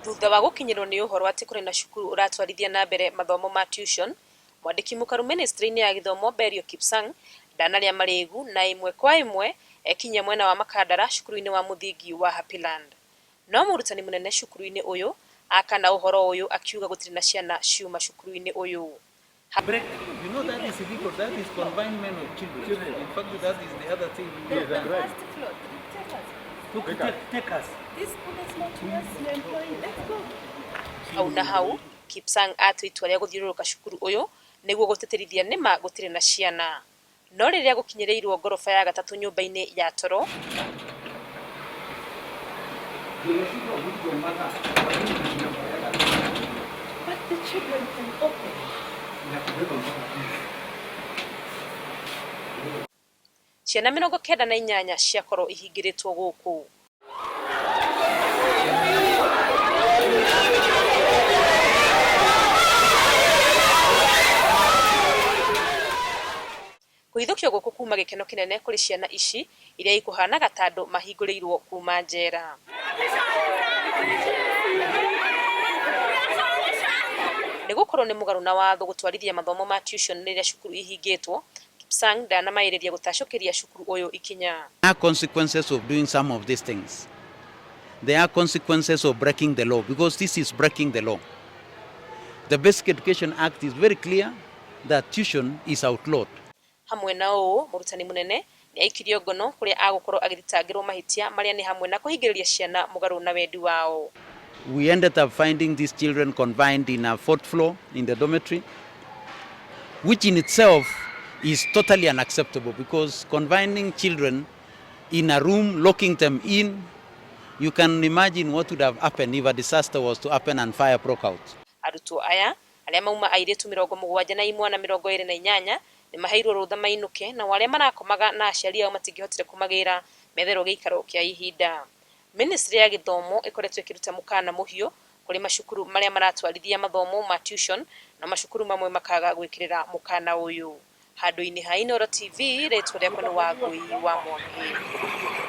Thutha wa gũkinyĩrwo nĩ ũhoro atĩ kũrĩ na cukuru ũratwarithia na mbere mathomo ma tuition, mwandĩki mũkaru mĩnĩstrĩ-inĩ ya gĩthomo Belio Kipsang ndanarĩa marĩgu na ĩmwe kwa ĩmwe ekinyia mwena wa Makandara cukuru-inĩ wa mũthingi wa Happyland. No mũrutani mũnene cukuru-inĩ ũyũ akana ũhoro ũyũ akiuga gũtirĩ na ciana ciuma cukuru-inĩ ũyũ. Break. You know that is illegal. That is confinement of children. In fact, that is the other thing. We have done. First floor, take us. Look, take us. This school is not yours, your employee. Let's go. Hau na hau Kipsang atua itua rĩa gũthiũrũrũka cukuru ũyũ nĩguo gũtĩtĩrithia nĩma gũtirĩ na ciana. No rĩrĩa gũkinyĩrĩirwo ngoroba ya gatatũ nyũmba-inĩ ya toro, But the children can open. Ciana 98 ciakorwo ihingĩrĩtwo gũkũ. Kũhithũkio gũkũ kuma gĩkeno kĩnene kũrĩ ciana ici iria ikuhanaga ta andũ mahingũrĩirwo kuma njera. Nĩ gũkorwo nĩ mũgarũ na watho gũtwarithia mathomo ma tuition rĩrĩa cukuru ihingĩtwo, Kipsang ndanamayĩrĩria gũtacũkĩria cukuru ũyũ ikinya. There are consequences of doing some of these things. There are consequences of breaking the law, because this is breaking the law. The Basic Education Act is very clear that tuition is outlawed. Hamwe na ũũ, mũrutani mũnene nĩ aikirio ngono kũrĩa agũkorwo agĩthitangĩrwo mahĩtia marĩa nĩ hamwe na kũhingĩrĩria ciana mũgarũ na wendi wao. We ended up finding these children confined in a fourth floor in the dormitory, which in itself is totally unacceptable, because confining children in a room, locking them in, you can imagine what would have happened if a disaster was to happen and fire broke out. Arutwo aya arĩa mauma airĩtu 71 na imwana 28 nĩ maheirwo rũtha mainũke, nao arĩa marakomaga na aciari ao matingĩhotire kũmagĩra metherwo gĩikaro kĩa ihinda. Ministry ya gĩthomo ĩkoretwo ĩkĩruta mũkana mũhiũ kũrĩ macukuru marĩa maratwarithia mathomo ma tuition, na macukuru mamwe makaga gwĩkĩrĩra mũkana ũyũ. Handũ-inĩ ha Inooro TV, rĩtwa rĩakwa nĩ Wangũi wa Mwangi.